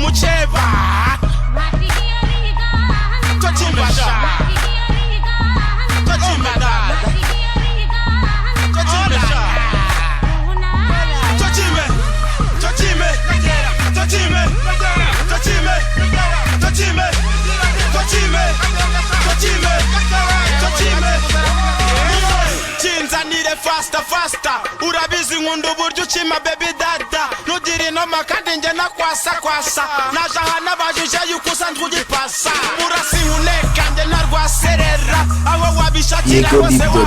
umukeba. Tokimbasha, tokimbadada, tokimbasha, tokime, tokime, tokime, tokime, tokime, tokime, tokime, tokime. Kinzanire faster, faster. Urabizi nkunda uburyo ukima, baby dada. Ntugire inoma kandi njye nakwasa kwasa. Naje aha nabajije yuko usanzwe ugipasa. Urasi nkuneka njye narwaserera aho wabishakira hose. YegoBeat.com.